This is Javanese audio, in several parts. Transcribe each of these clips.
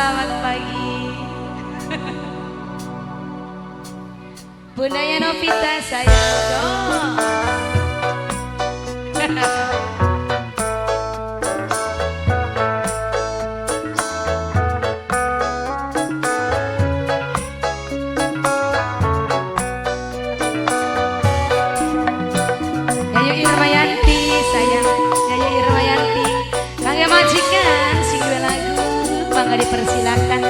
Selamat pagi. Bundanya Novita sayang dong. Yayu Irmayanti sayang, Yayu Irmayanti. Kangge majikan sing duwe lagu mangga dipersilakan.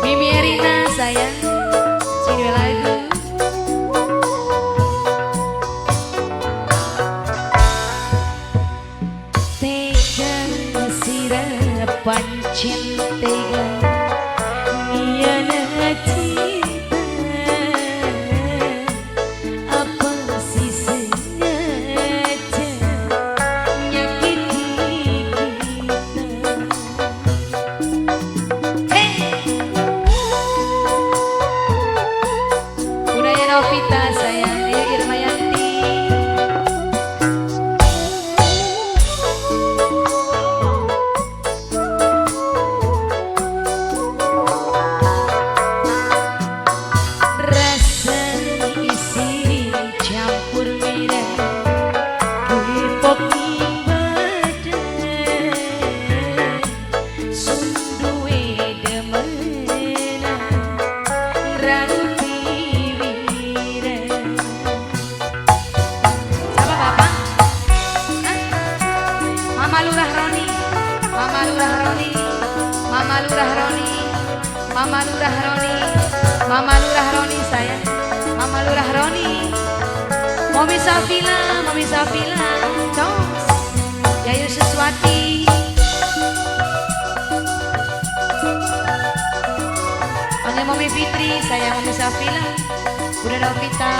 Mimi Erina sayang sing duwe lagu. Tega sira pancen tega ngiyana cinta, apa sih sengaja nyakiti kita. Hey! Budaya Novita sayang, Ayu Irmayanti. Rasa isi campur merah kepok badan sunduwe demena rangti wira. Siapa bapak? Hah? Mama Lurah Roni, Mama Lurah Roni, Mama Lurah Roni, Mama Lurah Roni, Mama Lurah Roni sayang, Mama Lurah Roni. Mami Safila, Mami Safila, Jos, Yayu Suswati. Panggil Mami Fitri, sayang Mami Safila, Bunda Novita.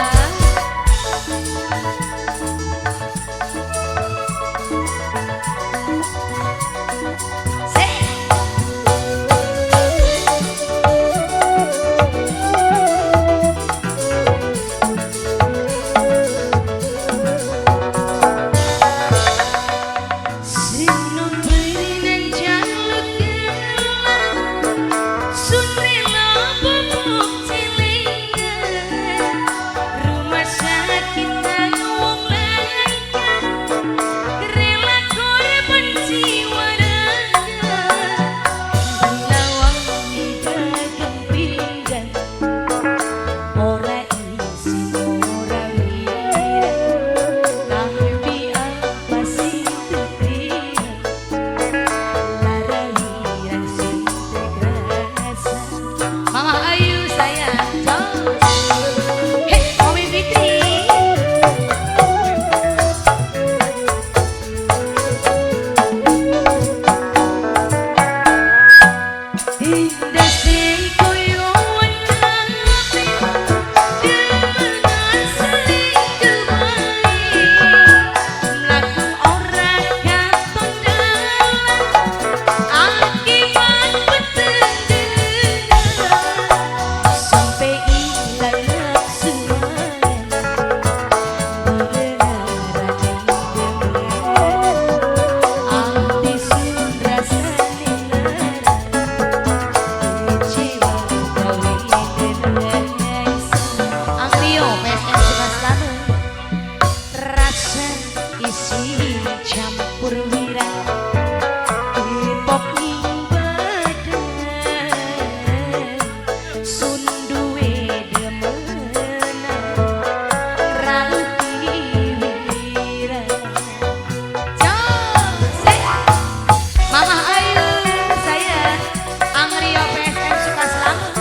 Mama Ayu sayang, hey Mami Fitri. Indah sing koyo wengi demenan selingkuh wae, mlaku ora katon dalan akibat peteng sampai ilang nafsu ati sun rasane lara kecewa gawe denesa. Angrio PSM Sukaslamet, rasa isi campur wirang kepok ing badan sunduwe demena rangti wira. Jos, Mama Ayu sayang, Angrio PSM Sukaslamet.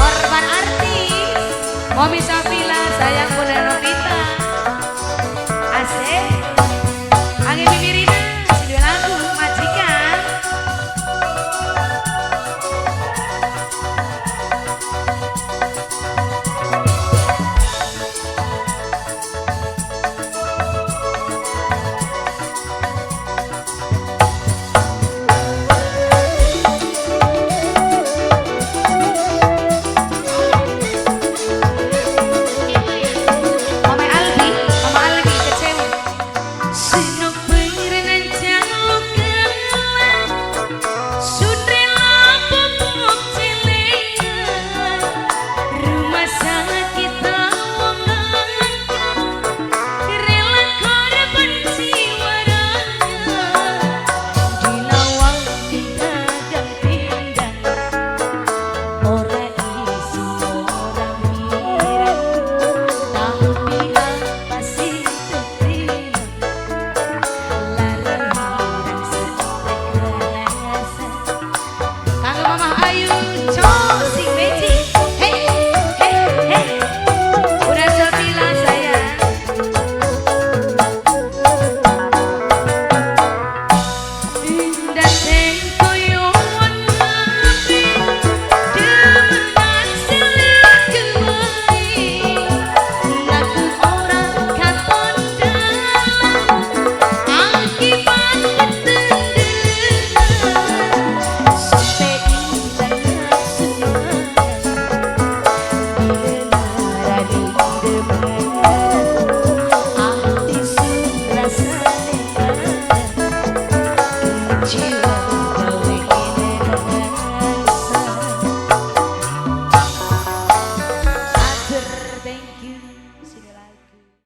Korban artis Mami.